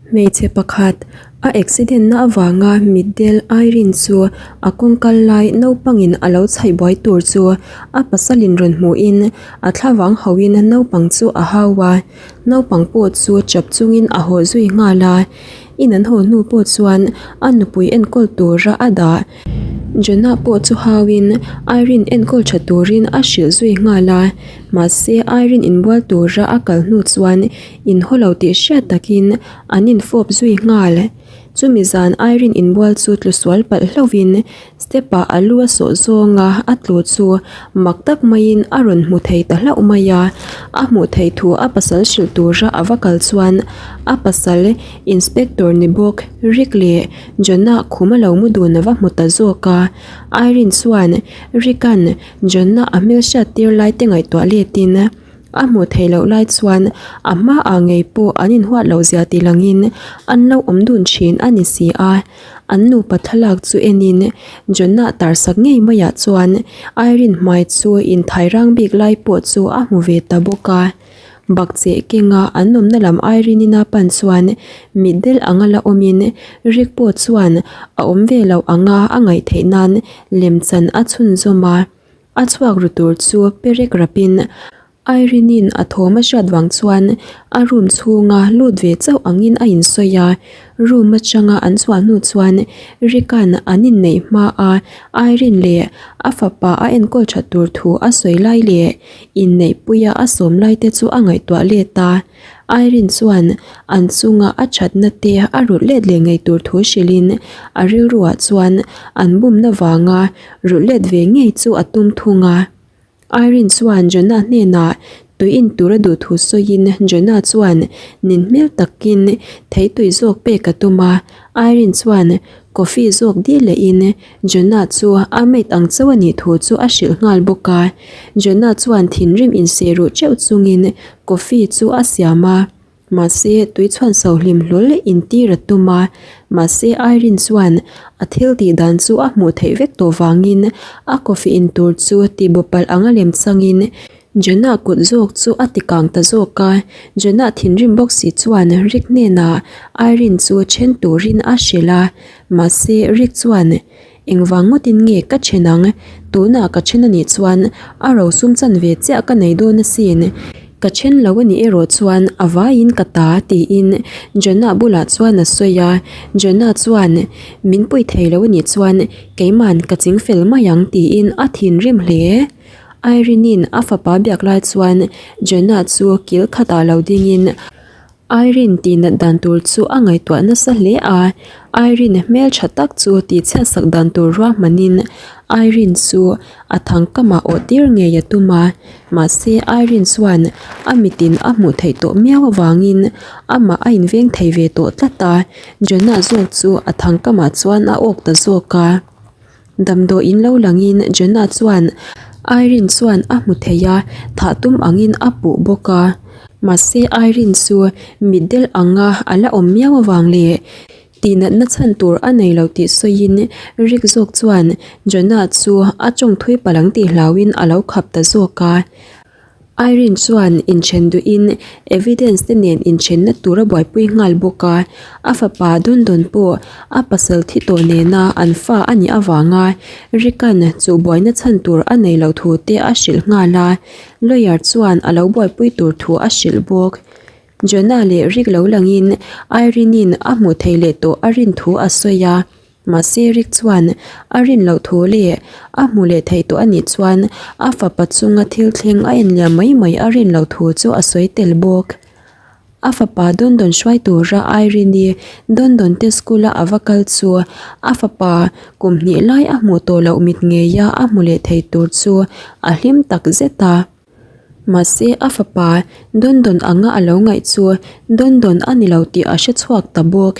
Hmeichhe pakhat a accident na avanga mitdel Irene chu a kawng kal lai naupangin a lo chhaih buai tur chu a pasalin rawn hmuhin a thlavang hauhin naupang chu a hau a, naupang pawh chu chap chungin a haw zui nghal a, in an haw hnu pawh chuan a nupui enkawl tura a dah. Jonah pawh chu hauin Irene enkawl tha turin a hrilh zui nghal a, mahse Irene inbual tura a kal hnu chuan inhaw lo tih hriat takin an infawp zui nghal. Chumi zan Irene inbual chu tlu sual palh hlauhin step ah a lu a sawh zawnga a tlu chu mak tak maiin a rawn hmu thei ta hlauh mai a, a hmuh theih thu a pasal hrilh tura a va kal chuan a pasal inspector ni bawk Rick leh Jonah khum a lo mu dun a va hmu ta zawk a, Irene chuan Rick-a'n Jonah a hmelhriat tir lai te ngaihtuah letin a hmuh theih loh lai chuan a hmaah ngei pawh an inhuat loh zia ti langin an lo awm dun thin a ni si a, an nupa thlalak chu enin Jonah tarsak ngei maiah chuan Irene hmai chu inthai rang bik lai pawh chu a hmu ve ta bawk a. Bakcheh kenga an awmna lam Irene-in a pan chuan mitdel anga la awmin Rick pawh chuan a awm ve loh anga a ngaih theih nan lemchan a chhunzawm a. A chhuak ru tur chu perek rapin Irene-in a thawm a hriat vang chuan a room chhunga lut ve chauh angin a insawi a. Room atanga an chhuah hnu chuan Rick-a'n an inneih hma a Irene leh a fapa a enkawl that tur thu a sawi lai leh Inneihpuia a sawm lai te chu a ngaihtuah let a, Irene chuan an chunga a thatna te a rulh let leh ngei tur thu hrilhin a rilruah chuan an bumna vanga rulh let ve ngei chu a tum thung a. Irene chuan Jonah hnenah tui in tur a duh thu sawiin Jonah chuan nin hmel takin thei tui zawk pek a tum a, Irene chuan coffee zawk dil lehin Jonah chu a mate ang chauh a nih thu chu a hrilh nghal bawk a. Jonah chuan thinrim inseh ruh teuh chungin coffee chu a siam a, mahse tui chhuan so hlim hlawl intir a tum a, mahse Irene chuan a thil tih dan chu a hmuh theih vek tawh vangin a coffee in tur chu tihbo palh anga lem changin Jonah kut zawk chu a ti kang ta zawk a, Jonah thinrim bawk si chuan Rick hnenah Irene chu then turin a hrilh a, mahse Rick chuan Engvang ngawtin nge ka then ang, tunah ka then anih chuan a rosum chanve chiah ka nei dawn asin, ka then lo anih erawh chuan a vaiin ka ta tiin Jonah bulah chuan a sawi a, Jonah chuan Min pui thei lo anih chuan keiman ka chingfel mai ang tiin a thinrim hle. Irene-in a fapa biak lai chuan Jonah chu kil khatah lo dingin Irene tihnat dan tur chu a ngaihtuah nasa hle a, Irene hmel tha tak chu tihchhiatsak dan tur ruahmanin Irene chu a thangkamah awh tir ngei a tum a, mahse Irene chuan a mitin a hmuh theih tawh miau avangin amah a inveng thei ve tawh tlat a, Jonah zawk chu a thangkamah chuan a awk ta zawk a. Damdawiin lo langin Jonah chuan Irene chuan a hmu thei a, thah tum angin a puh bawk a. Mahse Irene chu mitdel anga a la awm miau avang leh tihnatna chhan tur a nei lo tih sawiin Rick zawk chuan Jonah chu a tawng thui palh ang tih hlauhin a lo khap ta zawk a. Irene chuan inthen duhin evidence te nen inthenna tur a buaipui nghal bawk a, a fapa Dondon pawh a pasal thi tawh nena an fa a nih avanga Rick-a'n chu buaina chhan tur a nei loh thu te a hrilh nghal a, lawyer chuan a lo buaipui tur thu a hrilh bawk. Jonah leh Rick lo langin Irene-in a hmuh theih leh tawh a rin thu a sawi a. Mahse Rick chuan a rin loh thu leh a hmu leh theih tawh a nih chuan a fapa chunga thil thleng a enliam mai mai a rin loh thu chu a sawi tel bawk. A fapa Dondon hruai tura Irene-i Dondon te school-a a va kal chu a fapa kum hnih lai a hmuh tawh loh mit ngeia a hmu leh thei tur chu a hlim tak zet a. Mahse a fapa Dondon anga a lo ngaih chu Dondon a ni lo tih a hre chhuak ta bawk.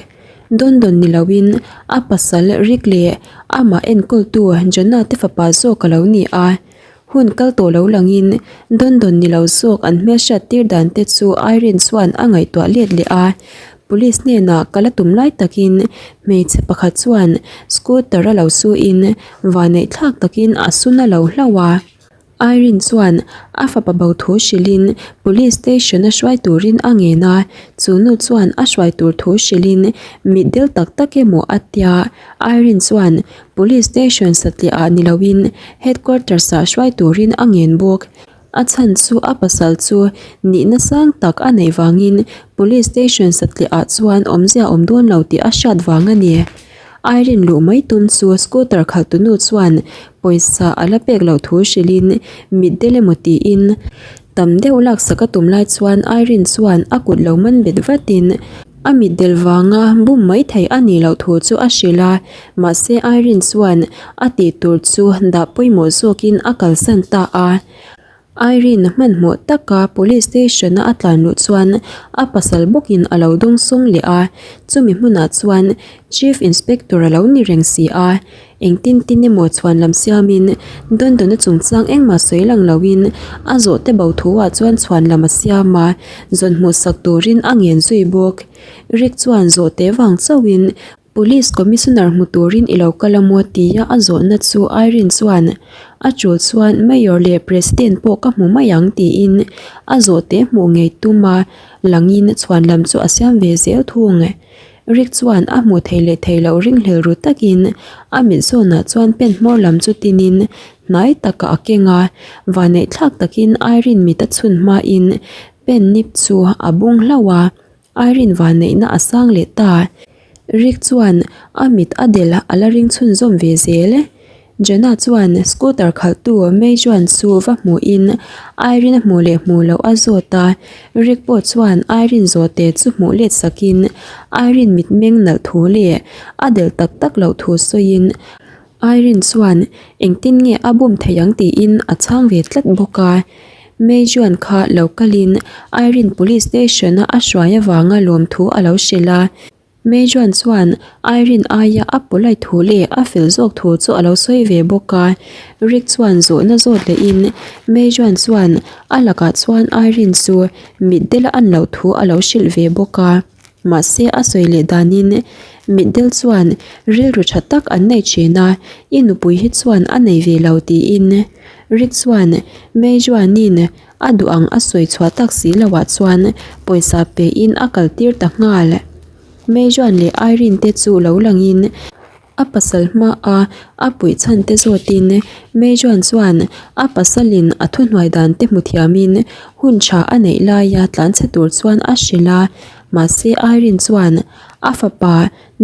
Dondon ni loin a pasal Rick leh amah enkawltu Jonah te fapa zawk a lo ni a. Hun kal tawh lo langin Dondon ni lo zawk an hmelhriat tir dan te chu Irene chuan a ngaihtuah let leh a. Police hnenah kal a tum lai takin hmeichhe pakhat chuan scooter a lo suin vaneihthlak takin a sun a lo hlauh a. Irene chuan a fapa bo thu hrilhin Police Station a hruai turin a ngen a, chu nu chuan a hruai tur thu hrilhin mitdel tak tak emaw a tia. Irene chuan Police Station satliah ah ni loin Headquarters ah hruai turin a ngen bawk. A chhan chu a pasal chu nihna sang tak a neih vangin Police Station satliah ah chuan awmzia awm dawn lo tih a hriat vang a ni. Irene luh mai tum chu scooter khalhtunu chuan pawisa a la pek loh thu hrilhin mitdel emaw tiin tam deuh laksak a tum lai chuan Irene chuan a kut lo man bet vatin a mitdel vanga bum mai thei a nih loh thu chu a hrilh a, mahse Irene chuan a tih tur chu dah pawimawh zawkin a kalsan ta a. Irene hmanhmawh taka police station a a tlan luh chuan a pasal bawkin a lo dawng sawng leh a, chumi hmunah chuan Chief Inspector a lo ni reng si a, engtin tin emaw chhuan lam siamin Dondona chungchang engmah sawi lang loin a zawhte bo thu ah chuan chhuan lam a siam a, zawn hmuhsak turin a ngen zui bawk. Rick chuan zawhte vang chauhin Police Commissioner hmu turin i lo kal a maw tia a zawhna chu Irene chuan a tul chuan Mayor leh President pawh ka hmu mai ang tiin a zawhte hmuh ngei tum a langin chhuan lam chu a siam ve zel thung. Rick chuan a hmuh theih leh theih loh ringhlel ru takin a mit zawnah chuan pen hmawr lam chu tinin hnai takah a keng a, vanneih thlak takin Irene mit a chhun hmain pen nip chu a bung hlauh a. Irene vanneihna a sang leh ta. Rick chuan a mit a del a la ring chhunzawm ve zel. Jenna chuan scooter khalhtu Mei Juan chu va hmuhin Irene a hmuh leh hmuh loh a zawt a. Rick pawh chuan Irene zawhte chu hmuh let sakin Irene mitmeng nalh thu leh a del tak tak loh thu sawiin Irene chuan engtin nge a bum thei ang tiin a chhang ve tlat bawk a. Mei Juan kha lo kalin Irene police station a a hruai avanga lawmthu a lo hrilh a. Mei Juan chuan Irene aia a polite thu leh a fel zawk thu chu a lo sawi ve bawk a. Rick chuan zawhna zawt lehin Mei Juan chuan a lakah chuan Irene chu mitdela an loh thu a lo hrilh ve bawk a. Mahse a sawi leh danin mitdel chuan rilru tha tak an nei thin a, i nupui hi chuan a nei ve lo tiin Rick chuan Mei Juanin a duh ang a sawi chhuah tak si loah chuan pawisa pein a kal tir ta nghal. Mei Juan leh Irene te chu lo langin A pasal hmaa a puih chhan te zawtin Mei Juan chuan a pasalin a thuhnuai dan te hmu thiamin hun tha a neih laia tlanchhe tur chuan a hrilh a, mahse Irene chuan a fapa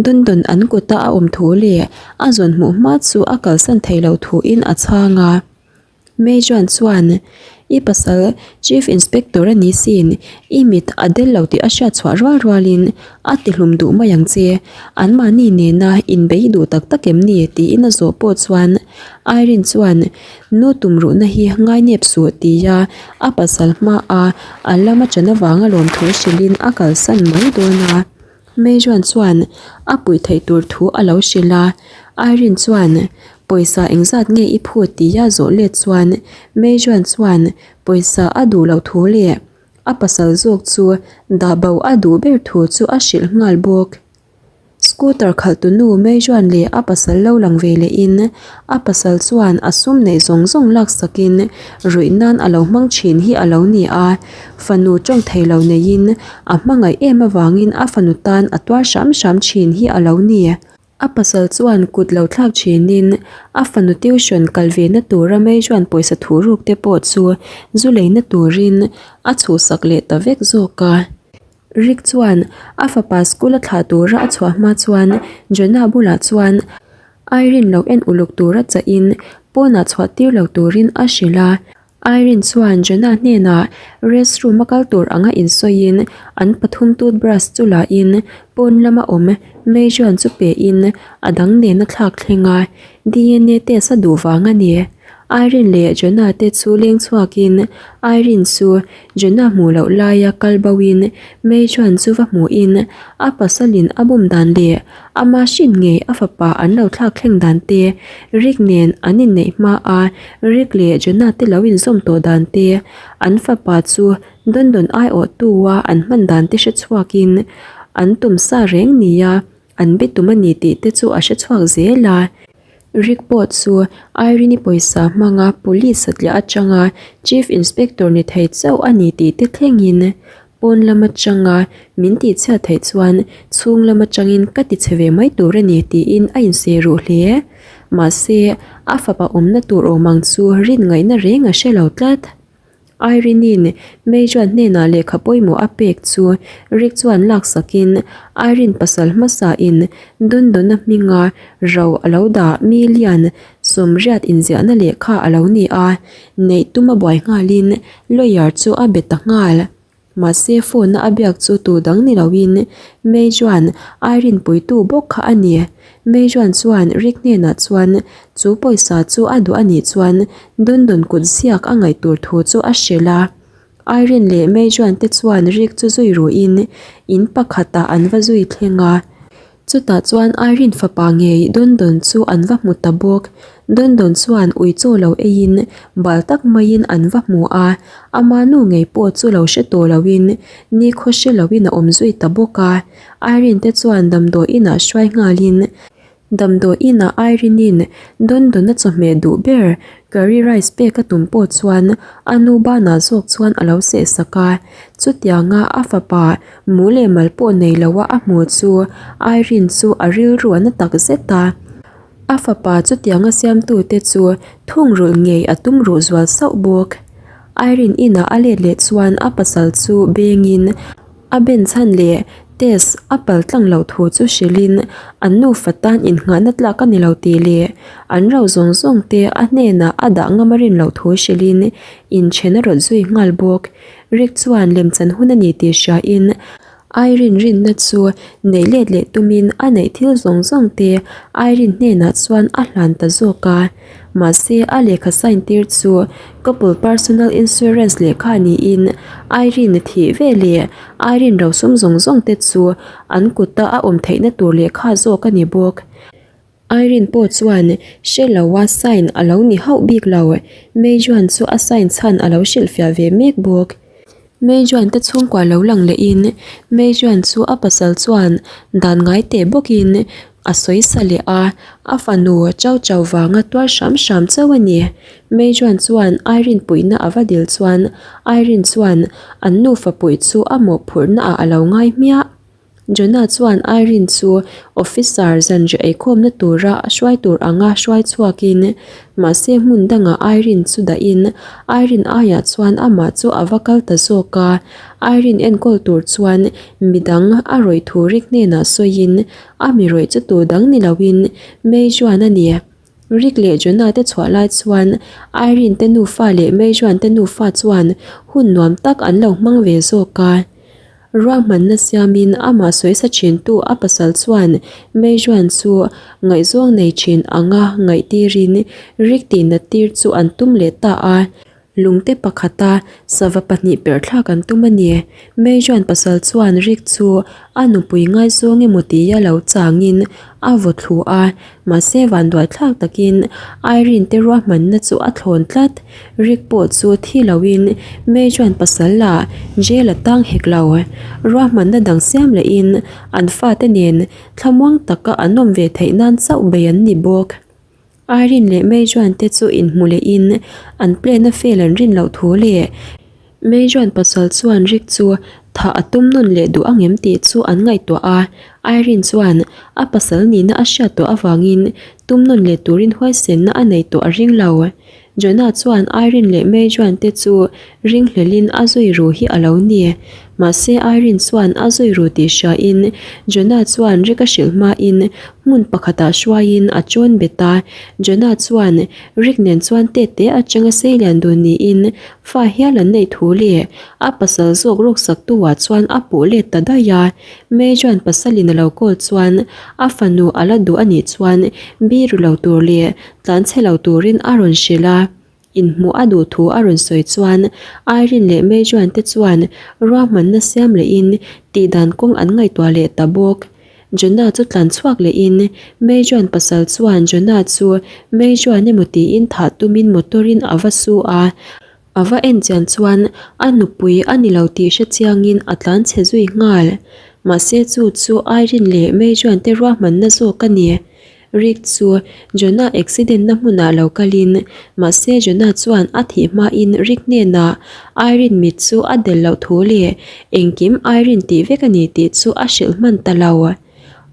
Dundon an kuta a awm thu leh a zawn hmuh hma chu a kalsan thei lo thuin a chhang a. Mei Juan chuan, I pasal Chief Inspector a ni sin, i mit a del lo tih a hriat chhuah rual rualin a tihlum duh mai ang che. Anmahni nena inbei duh tak tak em ni? tiin a zawh pawh chuan Irene chuan, Nu tumruhna hi ngainep suh tia a pasal hmaa a lama ṭan avanga lawmthu hrilhin a kalsan mai dawn a. Mei Juan chuan a puih theih tur thu a lo hrilh a, Irene chuan pawisa engzat nge i phut tia zawh let chuan Mei Juan chuan pawisa a duh loh thu leh a pasal zawk chu dah bo a duh ber thu chu a hrilh nghal bawk. Scooter khalhtunu Mei Juan leh a pasal lo lang ve lehin A pasal chuan a sum neih zawng zawng laksakin ruih nan a lo hmang thin hi a lo ni a, fanu tawng thei lo neiin a hmangaih em avangin a fanu tan a tuar hram hram thin hi a lo ni. A pasal chuan kut lo thlak thinin a fanu tuition kal ve na tura Mei chuan pawisa thu ruk te pawh chu zu leina turin a chhuhsak leh ta vek zawk a. Rick chuan a fapa school a thlah tura a chhuah hma chuan Jonah bulah chuan Irene lo en uluk tura chahin pawnah chhuah tir lo turin a hrilh a. Irene chuan Jonah hnenah restroom a kal tur anga insawiin an pathum toothbrush chu lahin pawn lama awm Mei Juan chu pein a dang nen a thlak thleng a, DNA test a duh vang a ni. Irene leh Jonah te chu leng chhuakin Irene chu Jonah hmuh loh laia kal boin Mei Juan chu va hmuhin a pasalin a bum dan leh Ama hrin ngei a fapa an lo thlak thleng dan te, Rick nen an inneih hma a Rick leh Jonah te lo inzawm tawh dan te, an fapa chu Dondon aiawhtua an hman dan te hre chhuakin an tum sa reng nia an be tum a ni tih te chu a hre chhuak zel a. Rick pawh chu Irene-i pawisa hmanga police satliah atanga Chief Inspector ni thei chauh a ni tih te thlengin pawn lam atanga min tihchhiat theih chuan chhung lam atangin ka ti chhe ve mai tur a ni tiin a inseh ruh hle. Mahse, a fapa awmna tur awm ang chu rin ngaihna reng a hre lo tlat. Irene-in Mei-Juan hnenah lehkha pawimawh a pek chu Rick chuan laksakin Irene pasal hmasain Dundona hminga ro a lo dah million sawmriat inziahna lehkha a lo ni a, neih tum a buai nghalin lawyer chu a be ta nghal. Mahse phone-a a biak chu tu dang ni loin Mei chuan Irene puitu bawk kha a ni. Mei chuan chuan Rick hnenah chuan chu pawisa chu a duh a nih chuan Dundun kut ziak a ngaih tur thu chu a hrilh a. Irene leh Mei chuan te chuan Rick chu zui ruhin in pakhatah an va zui thleng a. Chutah chuan Irene fapa ngei Dondon chu an va hmu ta bawk. Dondon chuan ui chaw lo eiin bal tak maiin an va hmu a, ama nu ngei pawh chu lo hre tawh loin nikhaw hre loin a awm zui ta bawk a. Irene te chuan damdawi inah hruai nghalin damdawi inah Irene-in Dondon-a chawhmeh duh ber curry rice pek a tum pawh chuan a nu banah zawk chuan a lo seh sak a. Chutianga a fapa Mu leh mal pawh nei lo a a hmu chu Irene chu a rilru a na tak zet a. A fapa chutianga siamtute chu thungrulh ngei a tum ruh zual sauh bawk. Irene inah a let leh chuan a pasal chu bengin a ben chhan leh test a pal tlang loh thu chu hrilhin an nufa tan innghahna tlak a ni lo tih leh an ro zawng zawng te a hnenah a dah ngam a rin loh thu hrilhin inthen a rawt zui nghal bawk. Rick chuan lemchan hun a ni tih hriain Irene rinna chu neih let leh tumin a neih thil zawng zawng te Irene hnenah chuan a hlan ta zawk a. Mahse a lehkha sign tir chu couple personal insurance lehkha niin Irene thih ve leh Irene rosum zawng zawng te chu an kuta a awm theihna tur lehkha zawk a ni bawk. Irene pawh chuan hre loa sign a lo ni hauh bik lo. Mei Juan chu a sign chhan a lo hrilhfiah ve mek bawk. Mei Juan te chhungkua lo lang lehin Mei Juan chu a pasal chuan dan ngai teh bawkin a sawi sa leh a, a fanu chau chau vanga tuar hram hram chauh a ni. Mei Juan chuan Irene puihna a va dil chuan Irene chuan an nufa puih chu a mawhphurhna ah a lo ngai hmiah. Jonah chuan Irene chu officer zanriah eikhawmna tura a hruai tur anga hruai chhuakin mahse hmun dangah Irene chu dahin Irene aiah chuan amah chu a va kal ta zawk a. Irene enkawl tur chuan midang a rawih thu rik hnenah sawiin a mi rawih chu tur dang ni loin May chuan a ni. Rick leh Jonah te chhuah lai chuan Irene te nufa leh May Juan te nufa chuan hun nuam tak an lo hmang ve zawk a. Ruahmanna siamin amah sawisa thintu a pasal chuan May Juan chu ngaihzawng nei thin anga ngaihtirin Rick tihnat tir chu an tum leh ta a. Lungte pakhata sava pahnih perh thlak an tum a ni. May Juan pasal chuan Rick chu a nupui ngaizawng emaw tia lo changin a vaw thlu a, mahse vanduai thlak takin Irene te ruahmanna chu a thlawn tlat. Rick pawh chu thi loin May Juan pasal lah jail a tang hek lo. Ruahmanna dang siam lehin an fate nen thlamuang taka an awm ve theih nan chauh bei an ni bawk. Irene leh May Juan te chu inhmu lehin an plan a fail an rin loh thu leh May Juan pasal chuan Rick chu thah a tum nawn leh duh angem tih chu an ngaihtuah a, Irene chuan a pasal nihna a hriat tawh avangin tum nawn leh turin huaisenna a nei tawh a ring lo. Jonah chuan Irene leh May Juan te chu ringhlelin a zui ru hi a lo ni. Mahse Irene chuan a zui ru tih hriain Jonah chuan Rick a hrilh hmain hmun pakhatah hruaiin a chawn bet a. Jonah chuan Rick nen chuan tete atanga seilian dun niin fa hial an neih thu leh a pasal zawk rawksaktu ah chuan a puh let ta daih a. May Juan pasalin a lo call chuan a fanu a la duh a nih chuan biru lo tur leh Tlanchhe lo turin a rawn hrilh a, inhmuh a duh thu a rawn sawi chuan Irene leh May Juan te chuan ruahmanna siam lehin tihdan kawng an ngaihtuah leh ta bawk. Jonah chu tlan chhuak lehin May Juan pasal chuan Jonah chu May Juan emaw tiin thah tumin motor in a va su a, a va en chian chuan a nupui a ni lo tih hre chiangin a tlan chhe zui nghal. Mahse chu chu Irene leh May Juan te ruahmanna zawk a ni. Rick chu Jonah accident na hmunah lo kalin, mahse Jonah chuan a thih hmain Rick hnenah Irene mit chu a del loh thu leh engkim Irene tih vek a ni tih chu a hrilh hman ta lo.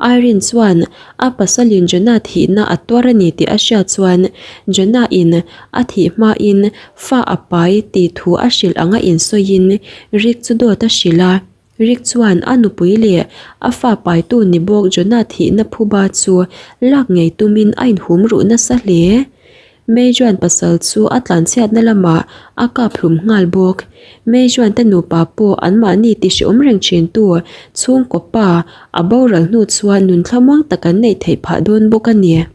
Irene chuan a pasalin Jonah thihna a tuar a ni tih a hriat chuan Jonah in a thih hmain fa a pai tih thu a hrilh anga insawiin Rick chu dawt a hrilh a. Rick chuan a nupui leh a fa paitu ni bawk Jonah thihna phuba chu lak ngei tumin a inhum ruh nasa hle. May chuan pasal chu a tlanchhiatna lamah a kap hlum nghal bawk. May chuan te nupa pawh anmahni ti hreawm reng thintu chhungkaw pa a boral hnu chuan nun thlamuang tak an neih theih phah dawn bawk a ni.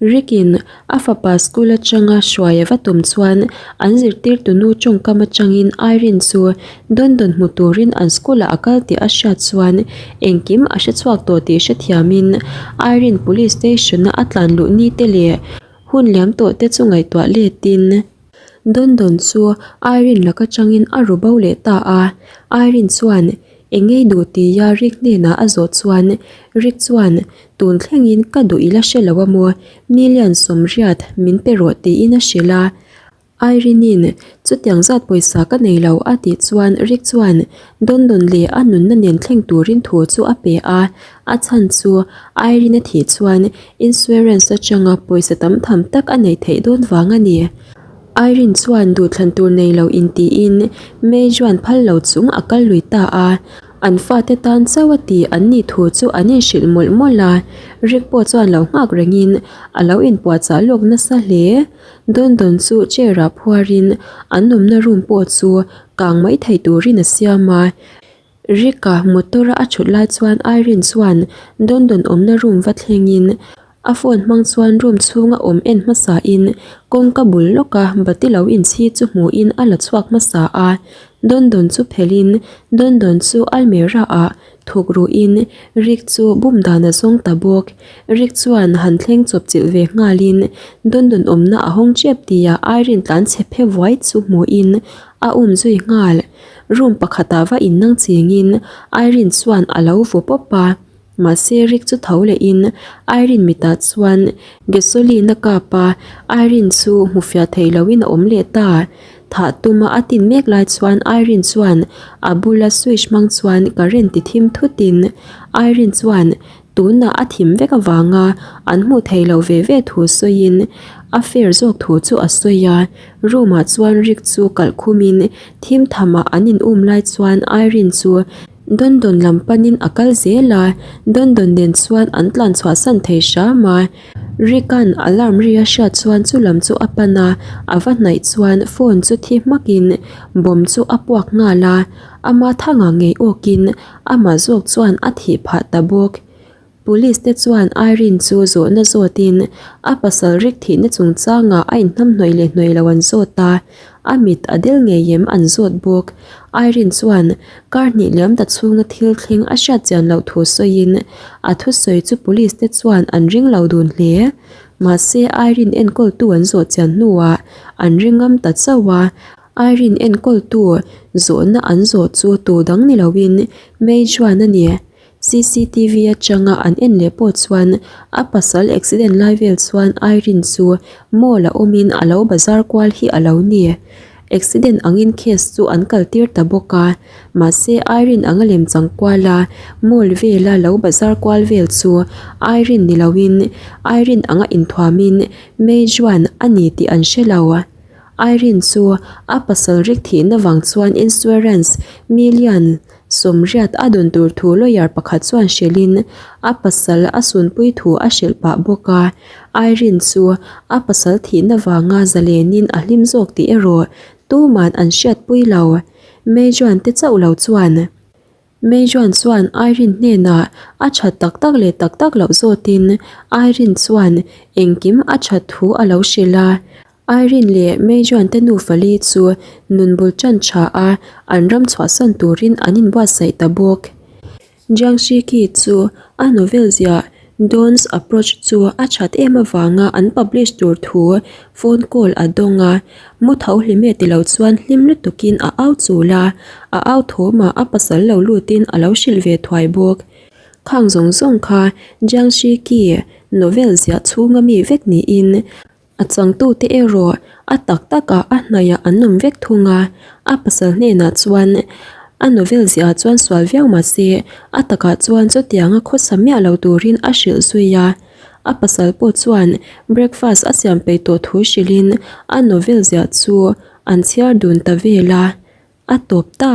Rick-in a fapa school atanga hruai a va tum chuan an zirtirtu nu tawngkam atangin Irene chu dawn dawn hmu turin an school ah a kal tih a hriat chuan engkim a hre chhuak tawh tih hrethiamin Irene police station a a tlan luh ni te leh hun liam tawh te chu ngaihtuah letin dawn dawn chu Irene laka atangin a ru bo leh ta a. Irene chuan eng ngei duh tia Rick hnenah a zawh chuan Rick chuan Tun thlengin ka duh ila hre lo a maw? Million 80 min pe rawh tiin a hrilh a. Irene-in chutiang zat pawisa ka nei lo a tih chuan Rick chuan Dondon leh a nunna nen thleng turin thu chu a pe a. A chhan chu Irene a thih chuan insurance atanga pawisa tam tham tak a neih theih dawn vang a ni. Irene chuan duhthlan tur nei lo intiin May chuan phal lo chung a kal lui ta a. An fate tan chauh a ti an nih thu chu an inhrilh mawlh mawlh a, Rick pawh chuan lo nghak rengin a lo inpuahchah lawk nasa hle. Dondon chu chair ah phuarin an awmna room pawh chu kang mai thei turin a siam a. Rick-a motor a a thut lai chuan Irene chuan Dondon awmna room va thlengin A phone hmang chuan room chhunga awm en hmasa in kawngka bul lawka bati lo inchhi chu hmuhin a la chhuak hmasa a, Dondon chu phelhin Dondon chu almirah ah thuk ruhin Rick chu bum dan a zawng ta bawk. Rick chuan han thleng chawp chilh ve nghalin Dondon awmna a hawng tep tia Irene tlan chhe phe vuai chu hmuhin a um zui nghal. Room pakhatah va innang chingin Irene chuan a lo vu pawp a. Mahse Rick chu tho lehin Irene mitah chuan gasoline a kap a, Irene chu hmu fiah thei loin a awm leh ta. Thah tuma a tin mek lai chuan Irene chuan a bula switch hmang chuan current ti thim thutin Irene chuan tunah a thim vek avanga an hmuh thei lo ve ve thu sawiin a fair zawk thu chu a sawi a. Room ah chuan Rick chu kalh khumin thim thamah an in um lai chuan Irene chu Dondon lam panin a kal zel a, Dondon nen chuan an tlan chhuahsan thei hram a. Rick-a'n alarm ri a hriat chuan chu lam chu a pan a, a va hnaih chuan phone chu thi hmakin bomb chu a puak nghal a, ama thanga ngei awkin amah zawk chuan a thih phah ta bawk. Police te chuan Irene chu zawhna zawtin a pasal Rick thihna chungchangah a inhnamhnawih leh hnawih lo an zawt a, a mit a del ngei em an zawt bawk. Irene chuan kar hnih liam ta chhunga thil thleng a hriat chian loh thu sawiin a thusawi chu police te chuan an ring lo dun hle. Mahse Irene enkawltu an zawh chian hnuah an ring ngam ta chauh a, Irene enkawltu zawhna an zawh chu tu dang ni loin May chuan a ni. Cctv atanga an en leh pawh chuan a pasal accident lai vel chuan Irene chu mall a awmin a lo bazar kual hi a lo ni. Accident angin case chu an kal tir ta bawk a, mahse Irene anga lem chang kual a mall vela lo bazar kual vel chu Irene ni loin Irene anga inthuamin May Juan a ni tih an hre lo. Irene chu a pasal rik thihna vang chuan insurance million 80 a dawn tur thu lawyer pakhat chuan hrilhin a pasal a sunpui thu a hrilh pah bawk a. Irene chu a pasal thihna vanga zalenin a hlim zawk tih erawh tuman an hriatpui lo. May Juan te chauh lo chuan. May Juan chuan Irene hnenah a that tak tak leh tak tak loh zawtin Irene chuan engkim a that thu a lo hrilh a. Irene leh May Juan te nufa li chu nun bul tan tha a, an ram chhuahsan turin an inbuatsaih ta bawk. Jiang Shiki chu a novel ziah Dawn's Approach chu a that em avanga an publish tur thu phone call a dawng a, mu tho hlim e tilo chuan hlim lutukin a au chul a, a au thawmah a pasal lo lutin a lo hrilh ve thuai bawk. Khang zawng zawng kha Jiang Shiki. novel ziah chhunga mi vek niin a changtute erawh a tak takah a hnaihah an awm vek thung a. A pasal hnenah chuan a novel ziah chuan sual viau mah se a takah chuan chutianga khawsa miah lo turin a hrilh zui a. A pasal pawh chuan breakfast a siam peih tawh thu hrilhin a novel ziah chu an chhiar dun ta vel a, a tawp ta.